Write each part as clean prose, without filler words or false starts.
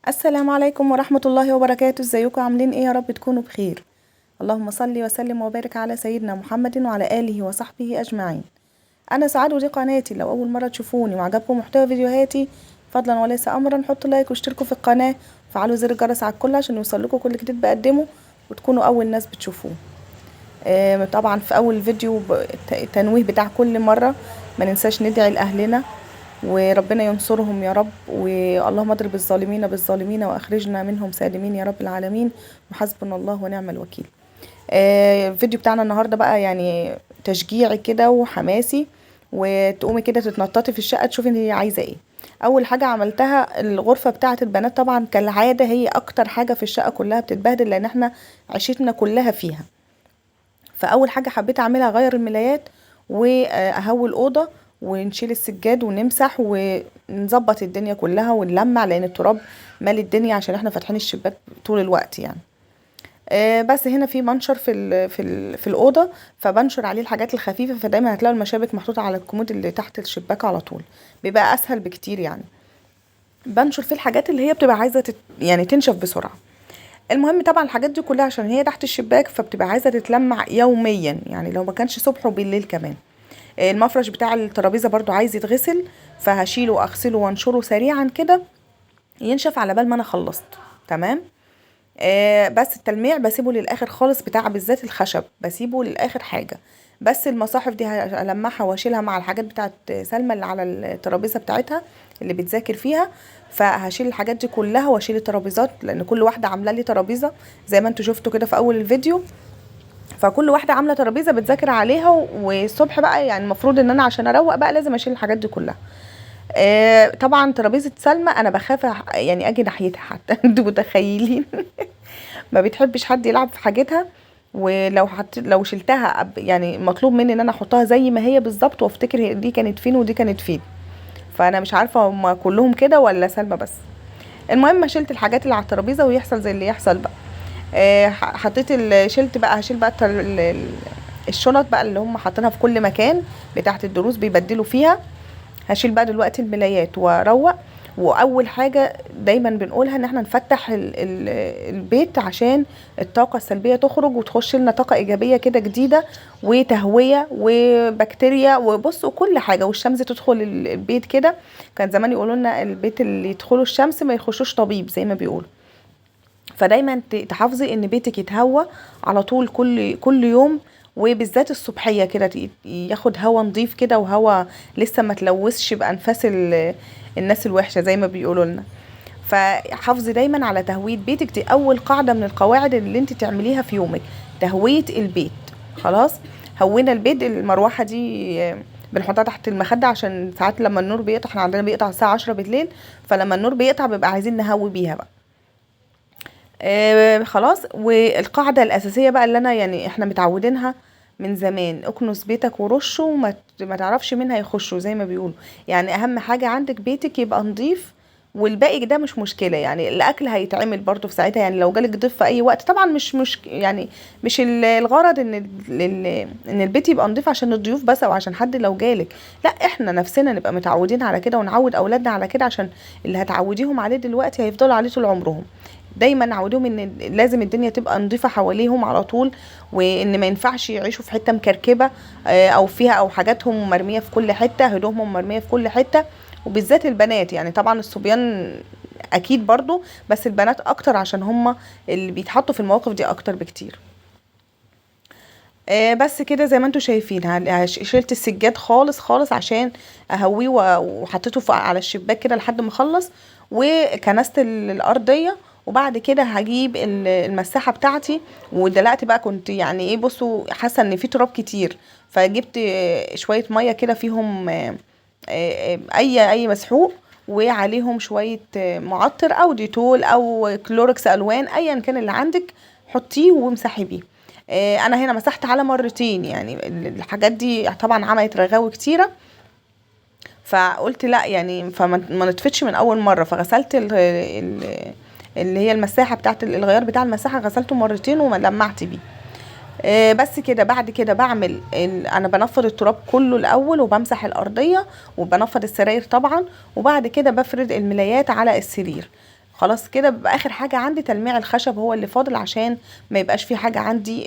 السلام عليكم ورحمة الله وبركاته. ازيكم عاملين ايه؟ يا رب تكونوا بخير. اللهم صل وسلم وبارك على سيدنا محمد وعلى آله وصحبه أجمعين. أنا سعاد ودي قناتي. لو أول مرة تشوفوني وعجبكم محتوى فيديوهاتي فضلا وليس أمرا حطوا لايك واشتركوا في القناة وفعلوا زر الجرس على الكل عشان يوصل لكم كل جديد بقدمه وتكونوا أول ناس بتشوفوه. طبعا في أول فيديو التنويه بتاع كل مرة ما ننساش ندعي لأهلنا وربنا ينصرهم يا رب، واللهم اضرب الظالمين بالظالمين واخرجنا منهم سالمين يا رب العالمين، وحسبنا الله ونعم الوكيل. الفيديو بتاعنا النهارده بقى يعني تشجيعي كده وحماسي، وتقومي كده تتنططي في الشقة تشوفي انت عايزه ايه. اول حاجة عملتها الغرفة بتاعه البنات، طبعا كالعادة هي اكتر حاجة في الشقة كلها بتتبهدل لان احنا عيشتنا كلها فيها. فاول حاجة حبيت اعملها اغير الملايات واهوي الاوضة ونشيل السجاد ونمسح ونظبط الدنيا كلها ونلمع، لان التراب مالي الدنيا عشان احنا فاتحين الشباك طول الوقت يعني. بس هنا في منشر في الاوضة، فبنشر عليه الحاجات الخفيفة، فدايما هتلاقوا المشابك محطوطة على الكومود اللي تحت الشباك على طول، بيبقى اسهل بكتير يعني. بنشر فيه الحاجات اللي هي بتبقى عايزه يعني تنشف بسرعة. المهم طبعا الحاجات دي كلها عشان هي تحت الشباك فبتبقى عايزه تتلمع يوميا، يعني لو ما كانش صبح وبالليل كمان. المفرش بتاع الترابيزة برضو عايز يتغسل، فهشيله واغسله وانشره سريعا كده ينشف على بال ما انا خلصت. تمام. بس التلميع بسيبه للاخر خالص، بتاع بالذات الخشب بسيبه للاخر حاجة. بس المصاحف دي هلمعها واشيلها مع الحاجات بتاعت سلمى اللي على الترابيزة بتاعتها اللي بتذاكر فيها، فهشيل الحاجات دي كلها واشيل الترابيزات لان كل واحدة عامله لي ترابيزة زي ما انتوا شفتوا كده في اول الفيديو، فكل واحدة عامله ترابيزة بتذاكر عليها. والصبح بقى يعني المفروض ان انا عشان اروق بقى لازم اشيل الحاجات دي كلها. طبعا ترابيزة سلمى انا بخاف يعني اجي ناحيتها حتى انتوا متخيلين ما بتحبش حد يلعب في حاجتها، ولو لو شلتها يعني مطلوب مني ان انا احطها زي ما هي بالظبط وافتكر دي كانت فين ودي كانت فين، فانا مش عارفه هم كلهم كده ولا سلمى بس. المهم شلت الحاجات اللي على الترابيزة ويحصل زي اللي يحصل بقى. حطيت شلت بقى، هشيل بقى الشنط بقى اللي هم حاطينها في كل مكان بتاعه الدروس بيبدلوا فيها. هشيل بقى دلوقتي الملايات واروق. واول حاجة دايما بنقولها ان احنا نفتح البيت عشان الطاقة السلبية تخرج وتخش لنا طاقة ايجابية كده جديدة وتهويه وبكتيريا وبصوا كل حاجة، والشمس تدخل البيت كده. كان زمان يقولوا لنا البيت اللي يدخلوا الشمس ما يخشوش طبيب زي ما بيقولوا، فدايما تحافظي ان بيتك يتهوى على طول كل يوم، وبالذات الصبحية كده ياخد هوا نظيف كده وهوا لسه ما تلوثش بانفاس الناس الوحشة زي ما بيقولوا لنا. فحافظي دايما على تهوية بيتك، دي اول قاعدة من القواعد اللي انت تعمليها في يومك، تهوية البيت. خلاص هوينا البيت. المروحة دي بنحطها تحت المخدة عشان ساعات لما النور بيقطع، احنا عندنا بيقطع الساعة 10 بالليل، فلما النور بيقطع بيبقى عايزين نهوي بيها بقى. خلاص. والقاعدة الاساسية بقى اللي انا يعني احنا متعودينها من زمان، اكنس بيتك ورشه وما تعرفش مين هيخشه زي ما بيقولوا. يعني اهم حاجة عندك بيتك يبقى نظيف، والباقي ده مش مشكلة، يعني الاكل هيتعمل برضو في ساعتها، يعني لو جالك ضيف في اي وقت طبعا مش يعني مش الغرض ان ان البيت يبقى نظيف عشان الضيوف بس او عشان حد لو جالك، لا احنا نفسنا نبقى متعودين على كده ونعود اولادنا على كده، عشان اللي هتعوديهم عليه دلوقتي هيفضلوا عليه طول عمرهم. دايما عودوهم ان لازم الدنيا تبقى نظيفة حواليهم على طول، وان ما ينفعش يعيشوا في حتة مكركبه، او فيها او حاجاتهم مرمية في كل حتة، هدومهم مرمية في كل حتة، وبالذات البنات. يعني طبعا الصبيان اكيد برضو، بس البنات اكتر عشان هم اللي بيتحطوا في المواقف دي اكتر بكتير. بس كده زي ما انتوا شايفين شلت السجاد خالص خالص عشان اهويه وحطيته على الشباك كده لحد ما اخلص، وكنست الارضية. وبعد كده هجيب المساحة بتاعتي، ودلقت بقى، كنت يعني ايه بصوا حاسه ان في تراب كتير، فجبت شوية مية كده فيهم اي مسحوق، وعليهم شوية معطر او ديتول او كلوركس الوان ايا كان اللي عندك حطيه وامسحي بيه. انا هنا مسحت على مرتين، يعني الحاجات دي طبعا عملت رغاوي كتيرة، فقلت لا يعني فما نطفتش من اول مرة، فغسلت اللي هي المساحة بتاعت الغيار بتاع المساحة، غسلته مرتين ولمعت بيه. بس كده. بعد كده بعمل انا بنفض التراب كله الاول، وبمسح الارضية، وبنفض السراير طبعا، وبعد كده بفرد الملايات على السرير. خلاص كده بقى اخر حاجة عندي تلميع الخشب هو اللي فاضل، عشان ما يبقاش في حاجة عندي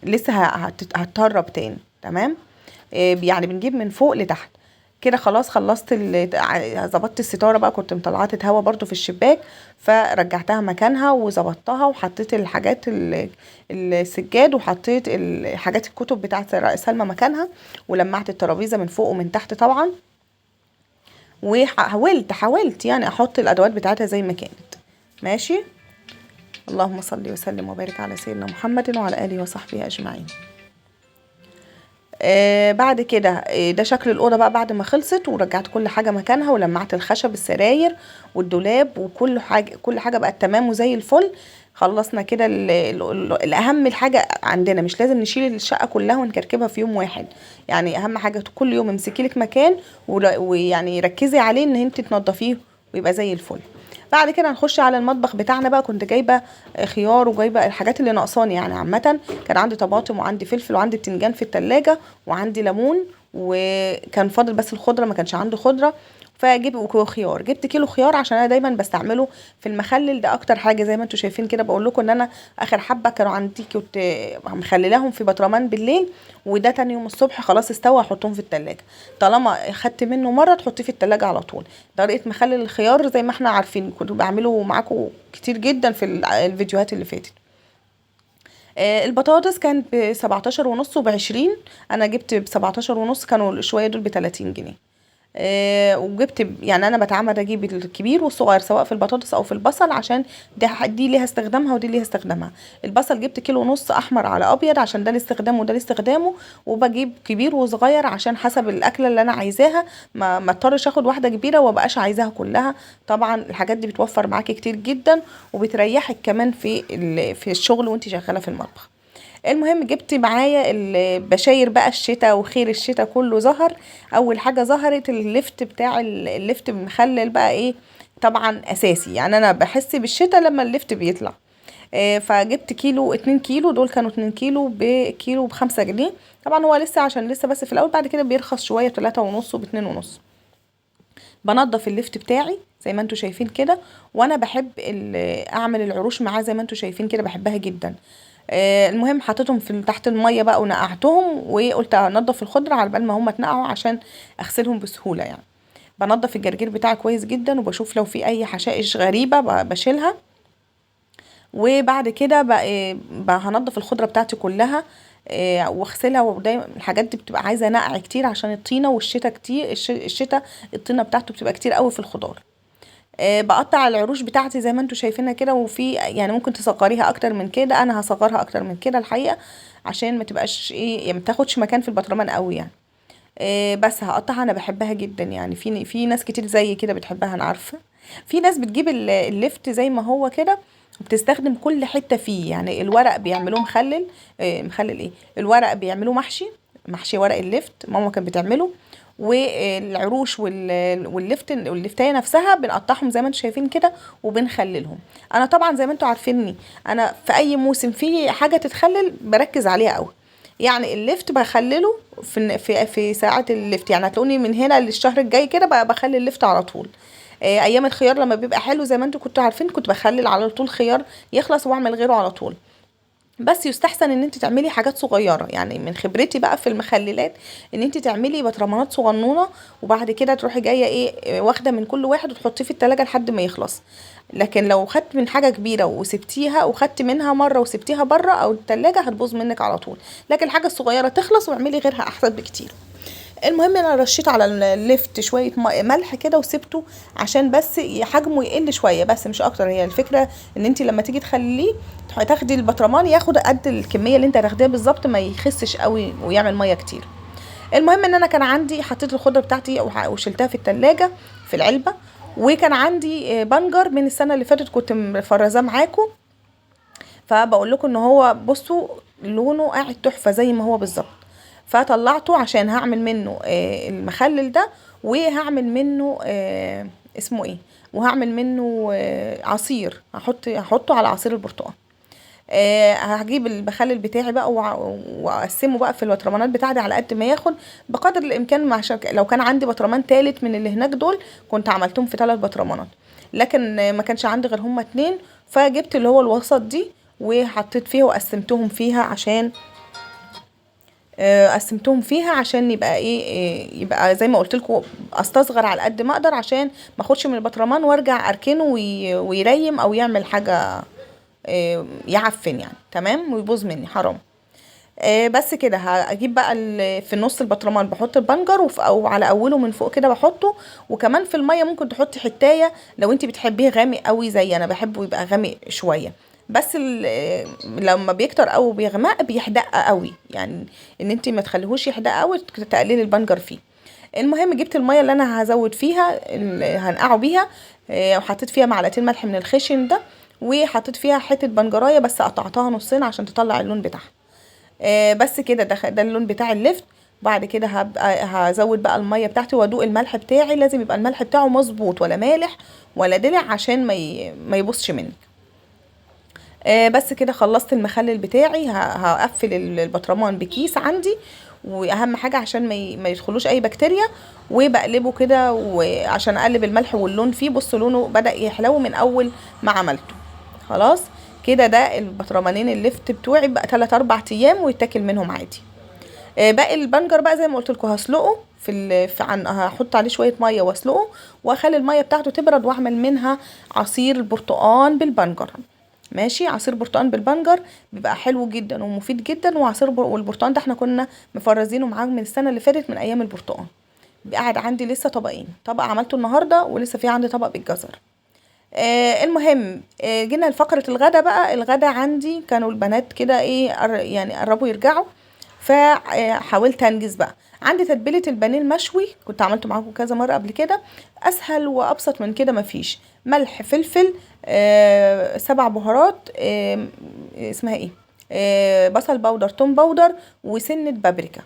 لسه هتطرب تاني. تمام. يعني بنجيب من فوق لتحت كده. خلاص خلصت ظبطت الستارة بقى، كنت مطلعه هوا برضو في الشباك فرجعتها مكانها وظبطتها، وحطيت الحاجات السجاد، وحطيت الحاجات الكتب بتاعت سلمى مكانها، ولمعت الترابيزة من فوق ومن تحت طبعا، وحاولت يعني احط الادوات بتاعتها زي ما كانت. ماشي. اللهم صل وسلم وبارك على سيدنا محمد وعلى اله وصحبه اجمعين. بعد كده ده شكل الأوضة بقى بعد ما خلصت، ورجعت كل حاجة مكانها، ولمعت الخشب السراير والدولاب وكل حاجة، كل حاجة بقت تمام وزي الفل. خلصنا كده. الأهم الحاجة عندنا مش لازم نشيل الشقة كلها ونكركبها في يوم واحد، يعني أهم حاجة كل يوم امسكي لك مكان ويعني ركزي عليه إن انت تنضفيه ويبقى زي الفل. بعد كده هنخش على المطبخ بتاعنا بقى. كنت جايبه خيار وجايبه الحاجات اللي ناقصاني يعني عامة، كان عندي طماطم وعندي فلفل وعندي بتنجان في التلاجة وعندي ليمون، وكان فاضل بس الخضرة، ما كانش عندي خضرة، فجيب خيار. جبت كيلو خيار عشان انا دايما بستعمله في المخلل ده اكتر حاجة، زي ما انتم شايفين كده. بقول لكم ان انا اخر حبه كانوا عندي كنت مخللاهم في بطرمان بالليل، وده تاني يوم الصبح خلاص استوى احطهم في التلاجة. طالما خدت منه مرة تحطيه في التلاجة على طول. طريقه مخلل الخيار زي ما احنا عارفين، كنت بعمله معاكم كتير جدا في الفيديوهات اللي فاتت. البطاطس كانت ب17.5 وب20، انا جبت ب17.5، كانوا شوية دول ب30 جنيه. وجبت يعني انا بتعمد اجيب الكبير والصغير سواء في البطاطس او في البصل، عشان دي ليها استخدامها ودي ليها استخدامها. البصل جبت 1.5 كيلو احمر على ابيض عشان ده لاستخدامه وده لاستخدامه، وبجيب كبير وصغير عشان حسب الاكلة اللي انا عايزاها، ما اضطرش اخد واحدة كبيرة ومبقاش عايزاها كلها. طبعا الحاجات دي بتوفر معاكي كتير جدا وبتريحك كمان في الشغل وانت شغالة في المطبخ. المهم جبت معايا البشاير بقى الشتاء وخير الشتاء كله ظهر. اول حاجة ظهرت اللفت بتاع اللفت المخلل بقى، ايه طبعا اساسي، يعني انا بحس بالشتاء لما اللفت بيطلع. فجبت كيلو، 2 كيلو، دول كانوا 2 كيلو بكيلو ب5 جنيه. طبعا هو لسه عشان لسه بس في الاول، بعد كده بيرخص شوية ب3.5 وب2.5. بنضف اللفت بتاعي زي ما انتوا شايفين كده، وانا بحب اعمل العروش معاه زي ما انتوا شايفين كده، بحبها جدا. المهم حطيتهم في تحت المية بقى ونقعتهم، وقلت انضف الخضرة على بال ما هم اتنقعوا عشان اغسلهم بسهولة. يعني بنضف الجرجير بتاعي كويس جدا، وبشوف لو في اي حشائش غريبة بشيلها. وبعد كده بقى هنضف الخضرة بتاعتي كلها واغسلها. ودايما الحاجات دي بتبقى عايزه نقع كتير عشان الطينه، والشتاء كتير، الشتاء الطينه بتاعته بتبقى كتير قوي في الخضار. بقطع العروش بتاعتي زي ما انتوا شايفينها كده، وفي يعني ممكن تصغريها اكتر من كده، انا هصغرها اكتر من كده الحقيقة عشان ما تبقاش ايه يعني، ما تاخدش مكان في البطرمان قوي يعني. بس هقطعها، انا بحبها جدا يعني، في ناس كتير زي كده بتحبها، انا عارفه. في ناس بتجيب اللفت زي ما هو كده وبتستخدم كل حتة فيه، يعني الورق بيعملوه مخلل، مخلل ايه، الورق بيعملوه محشي ورق اللفت، ماما كانت بتعمله. والعروش واللفت واللفتايه نفسها بنقطعهم زي ما انتم شايفين كده وبنخللهم. انا طبعا زي ما انتم عارفيني، انا في اي موسم في حاجة تتخلل بركز عليها قوي. يعني اللفت بخلله في في ساعة اللفت، يعني هتلاقوني من هنا للشهر الجاي كده بخلي اللفت على طول. ايام الخيار لما بيبقى حلو زي ما انتم كنتوا عارفين كنت بخلل على طول خيار يخلص واعمل غيره على طول. بس يستحسن ان انت تعملي حاجات صغيرة، يعني من خبرتي بقى في المخللات ان انت تعملي بطرمانات صغنونه، وبعد كده تروحي جاية ايه واخده من كل واحد وتحطيه في التلاجة لحد ما يخلص. لكن لو خدت من حاجة كبيرة وسبتيها وخدت منها مرة وسبتيها بره او التلاجة هتبوظ منك على طول. لكن الحاجة الصغيرة تخلص واعملي غيرها احسن بكتير. المهم انا رشيت على اللفت شوية ملح كده وسبته عشان بس حجمه يقل شوية بس مش اكتر. هي الفكرة ان انت لما تيجي تخليه تاخدي البطرمان ياخد قد الكمية اللي انت هتاخديها بالظبط، ما يخسش قوي ويعمل مية كتير. المهم ان انا كان عندي حطيت الخضرة بتاعتي وشلتها في التلاجة في العلبة، وكان عندي بنجر من السنة اللي فاتت كنت مفرزاه معاكم، فبقول لكم ان هو بصوا لونه قاعد تحفة زي ما هو بالظبط. فطلعته عشان هعمل منه المخلل ده، وهعمل منه اسمه ايه، وهعمل منه عصير، هحطه على عصير البرتقال. هجيب المخلل بتاعي بقى واقسمه بقى في البطرمانات بتاعتي على قد ما ياخد بقدر الامكان. عشان لو كان عندي بطرمان تالت من اللي هناك دول كنت عملتهم في 3 بطرمانات، لكن ما كانش عندي غير هما 2، فجبت اللي هو الوسط دي وحطيت فيها وقسمتهم فيها عشان قسمتهم فيها عشان يبقى ايه، يبقى زي ما قلت لكم استصغر على قد ما اقدر، عشان ما اخدش من البطرمان وارجع اركنه ويريم او يعمل حاجة، يعفن يعني، تمام، ويبوظ مني حرام. بس كده. هجيب بقى في نص البطرمان بحط البنجر، او على اوله من فوق كده بحطه، وكمان في المية ممكن تحطي حتايه لو انت بتحبيه غامق قوي زي انا بحبه يبقى غامق شوية، بس لما بيكتر او بيغمق بيحدق قوي، يعني ان انت ما تخليهوش يحدق قوي، تقللي البنجر فيه. المهم جبت المية اللي انا هزود فيها هنقعه بيها، وحطيت فيها معلقتين ملح من الخشن ده، وحطيت فيها حتة بنجرايه بس قطعتها نصين عشان تطلع اللون بتاعها. بس كده، ده اللون بتاع اللفت. بعد كده هزود بقى المية بتاعتي وادوق الملح بتاعي، لازم يبقى الملح بتاعه مظبوط، ولا مالح ولا دلع عشان ما يبصش منك. بس كده خلصت المخلل بتاعي. هقفل البطرمان بكيس عندي، واهم حاجة عشان ما يدخلوش اي بكتيريا، وبقلبه كده وعشان اقلب الملح واللون فيه. بصوا لونه بدا يحلو من اول ما عملته. خلاص كده ده البطرمانين اللفت بتوعي بقى 3-4 ايام ويتاكل منهم عادي. باقي البنجر بقى زي ما قلت لكم هسلقه في ال-، في عن-، هحط عليه شوية مية واسلقه، واخلي المية بتاعته تبرد، واعمل منها عصير البرتقان بالبنجر. ماشي، عصير برتقان بالبنجر بيبقى حلو جدا ومفيد جدا، وعصير والبرتقان ده احنا كنا مفرزينه معاه من السنة اللي فاتت من ايام البرتقان، قاعد عندي لسه طبقين، طبق عملته النهارده ولسه في عندي طبق بالجزر. المهم، جينا لفقره الغدا بقى. الغدا عندي كانوا البنات كده ايه، يعني قربوا يرجعوا، فحاولت انجز بقى. عندي تتبيله البانيه المشوي كنت عملته معاكم كذا مرة قبل كده، اسهل وابسط من كده مفيش. ملح، فلفل، 7 بهارات، اسمها ايه، بصل powder، توم powder، وسنة بابريكا،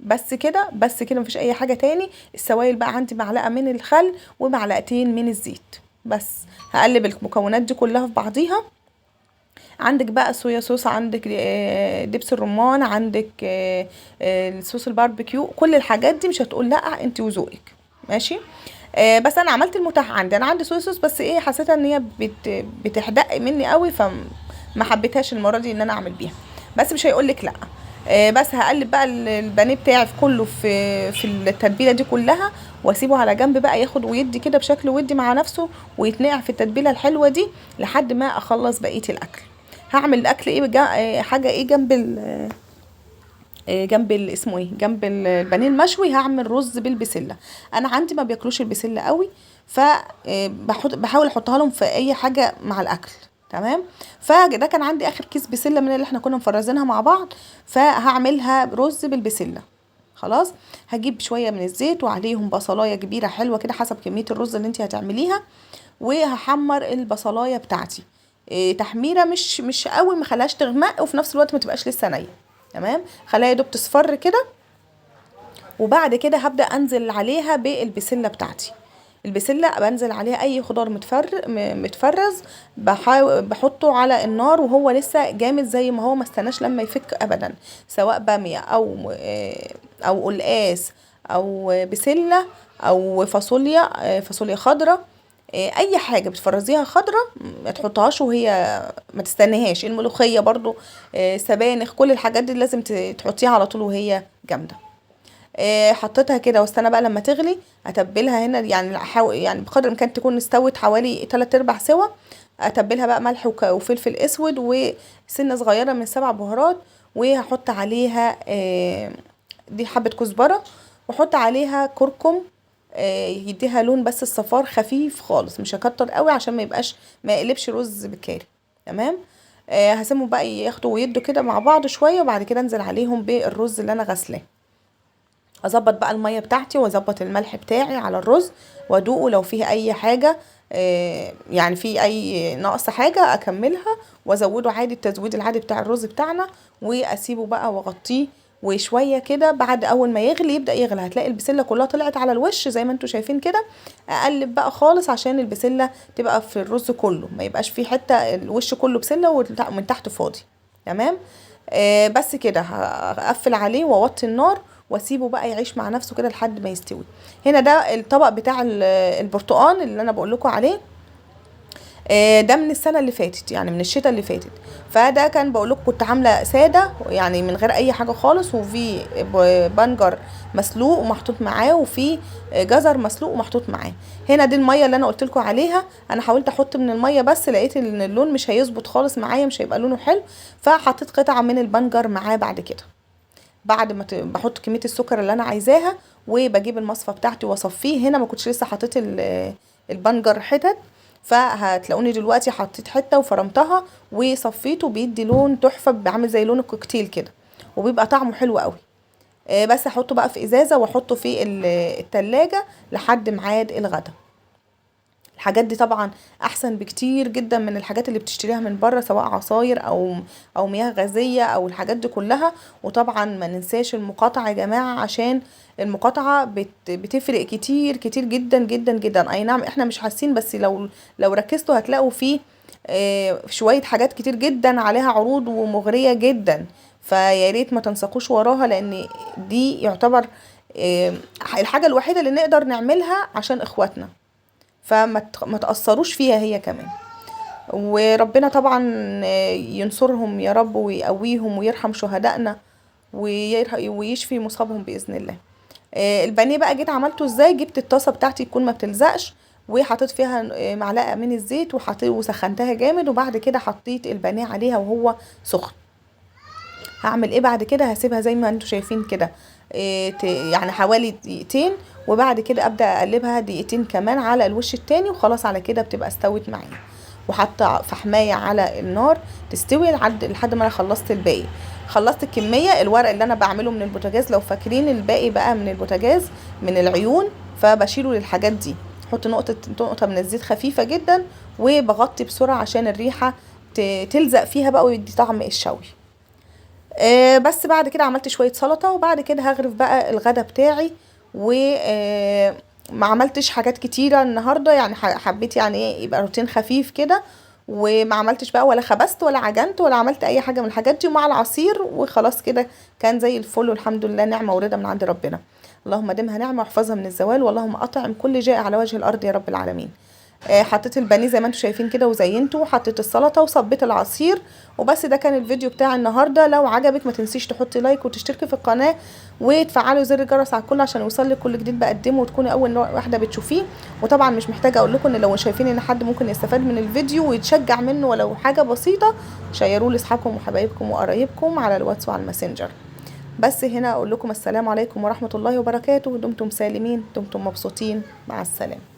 بس كده. بس كده مفيش اي حاجة تاني. السوائل بقى عندي معلقه من الخل ومعلقتين من الزيت بس. هقلب المكونات دي كلها في بعضيها. عندك بقى صويا صوص، عندك، دبس الرمان، عندك، الصوص الباربيكيو، كل الحاجات دي مش هتقول لا، انت وذوقك. ماشي، بس انا عملت المتاح عندي. انا عندي صويا صوص بس ايه، حسيتها ان هي بتحدق مني قوي، فما حبيتهاش المرة دي ان انا اعمل بيها، بس مش هيقولك لا. بس هقلب بقى البانيه بتاعي في كله في التتبيله دي كلها، واسيبه على جنب بقى ياخد ويدي كده بشكل ودي مع نفسه، ويتنقع في التتبيله الحلوة دي لحد ما اخلص بقية الاكل. هعمل الاكل ايه حاجة ايه جنب جنب اسمه ايه، جنب البانيه المشوي. هعمل رز بالبسله. انا عندي ما بياكلوش البسله قوي، ف، بحاول احطها لهم في اي حاجة مع الاكل. تمام، فده كان عندي اخر كيس بسلة من اللي احنا كنا مفرزينها مع بعض، فهعملها رز بالبسله. خلاص، هجيب شوية من الزيت وعليهم بصلايه كبيرة حلوة كده حسب كمية الرز اللي انت هتعمليها، وهحمر البصلايه بتاعتي، تحميره مش قوي، ما خليهاش تغمق وفي نفس الوقت ما تبقاش لسه نيه. تمام، خليها يا دوب تصفر كده، وبعد كده هبدا انزل عليها بالبسله بتاعتي. البسله بنزل عليها اي خضار متفرز، بحطه على النار وهو لسه جامد زي ما هو، ما استناش لما يفك ابدا، سواء باميه او قلقاس او بسلة او فاصوليا خضراء، اي حاجة بتفرزيها خضراء ما تحطهاش وهي ما تستنيهاش. الملوخية برضو، سبانخ، كل الحاجات دي لازم تحطيها على طول وهي جامدة. حطيتها كده واستنى بقى لما تغلي اتبلها هنا، بقدر الامكان تكون استوت حوالي 3/4 سوا. اتبلها بقى ملح وفلفل اسود وسنة صغيرة من 7 بهارات، وهحط عليها، دي حبه كزبره، واحط عليها كركم، يديها لون بس الصفار خفيف خالص، مش هكتر قوي عشان ما يقلبش رز بالكاري. تمام، هسيبهم بقى ياخدوا ويدوا كده مع بعض شوية، وبعد كده انزل عليهم بالرز اللي انا غسلاه. اظبط بقى المية بتاعتي واظبط الملح بتاعي على الرز، وادوقه لو فيه اي حاجة، يعني في اي نقص حاجة اكملها، وازوده عادي التزويد العادي بتاع الرز بتاعنا، واسيبه بقى واغطيه. وشوية كده بعد اول ما يغلي يبدا يغلي، هتلاقي البسله كلها طلعت على الوش زي ما انتم شايفين كده. اقلب بقى خالص عشان البسله تبقى في الرز كله، ما يبقاش في حتة الوش كله بسلة ومن تحت فاضي. تمام، بس كده هقفل عليه واوطي النار واسيبه بقى يعيش مع نفسه كده لحد ما يستوي. هنا ده الطبق بتاع البرتقان اللي انا بقول لكم عليه. ده من السنة اللي فاتت، يعني من الشتاء اللي فاتت. فده كان بقول لكم كنت عامله ساده يعني من غير اي حاجة خالص، وفي بنجر مسلوق ومحطوط معاه، وفي جزر مسلوق ومحطوط معاه. هنا دي المية اللي انا قلت لكم عليها، انا حاولت احط من المية بس لقيت ان اللون مش هيظبط خالص معايا، مش هيبقى لونه حلو، فحطيت قطعه من البنجر معاه. بعد كده بعد ما بحط كمية السكر اللي انا عايزاها، وبجيب المصفى بتاعتي واصفيه. هنا ما كنتش لسه حطيت البنجر حتت، فهتلاقوني دلوقتي حطيت حتة وفرمتها وصفيته، بيدي لون تحفة، بيعمل زي لون الكوكتيل كده، وبيبقى طعمه حلو قوي. بس احطه بقى في ازازة واحطه في التلاجة لحد ميعاد الغدا. الحاجات دي طبعا احسن بكتير جدا من الحاجات اللي بتشتريها من بره، سواء عصاير او مياه غازية او الحاجات دي كلها. وطبعا ما ننساش المقاطعة يا جماعة، عشان المقاطعة بتفرق كتير كتير جدا جدا جدا. اي نعم احنا مش حاسين، بس لو ركزتوا هتلاقوا فيه شوية حاجات كتير جدا عليها عروض ومغريه جدا، فيا ريت ما تنساقوش وراها، لان دي يعتبر الحاجة الوحيدة اللي نقدر نعملها عشان اخواتنا، فما تأثروش فيها هي كمان. وربنا طبعا ينصرهم يا رب ويقويهم ويرحم شهدائنا ويشفي مصابهم بإذن الله. البانيه بقى جيت عملته ازاي؟ جبت الطاسه بتاعتي تكون ما بتلزقش، وحطيت فيها معلقه من الزيت وسخنتها جامد، وبعد كده حطيت البانيه عليها وهو سخن. هعمل ايه بعد كده؟ هسيبها زي ما انتم شايفين كده يعني حوالي دقيقتين، وبعد كده ابدا اقلبها دقيقتين كمان على الوش التاني، وخلاص على كده بتبقى استوت معايا. وحاطه فحمايه على النار تستوي لحد ما انا خلصت الباقي. خلصت الكمية، الورق اللي انا بعمله من البوتاجاز لو فاكرين الباقي بقى من البوتاجاز من العيون، فبشيله للحاجات دي. احط نقطة من الزيت خفيفة جدا، وبغطي بسرعة عشان الريحة تلزق فيها بقى ويدي طعم الشوي. بس بعد كده عملت شوية سلطة، وبعد كده هغرف بقى الغدا بتاعي. وما عملتش حاجات كتيرة النهارده، يعني حبيت يعني ايه يبقى روتين خفيف كده، وما عملتش بقى ولا خبزت ولا عجنت ولا عملت اي حاجة من الحاجات دي، ومع العصير وخلاص كده كان زي الفل، والحمد لله نعمه ورضا من عند ربنا. اللهم دمها نعمه واحفظها من الزوال، واللهم اطعم كل جائع على وجه الارض يا رب العالمين. حطيت البانيه زي ما انتم شايفين كده وزينته، وحطيت السلطة وصبيت العصير. وبس ده كان الفيديو بتاع النهارده. لو عجبك ما تنسيش تحطي like وتشتركي في القناة وتفعلوا زر الجرس على الكل عشان يوصلك كل جديد بقدمه وتكوني اول واحدة بتشوفيه. وطبعا مش محتاجه اقول لكم ان لو شايفين ان حد ممكن يستفاد من الفيديو ويتشجع منه ولو حاجة بسيطة، شيروه لاصحابكم وحبايبكم وقرايبكم على الواتس وعلى الماسنجر. بس هنا اقول لكم السلام عليكم ورحمة الله وبركاته. دمتم سالمين، دمتم مبسوطين، مع السلامة.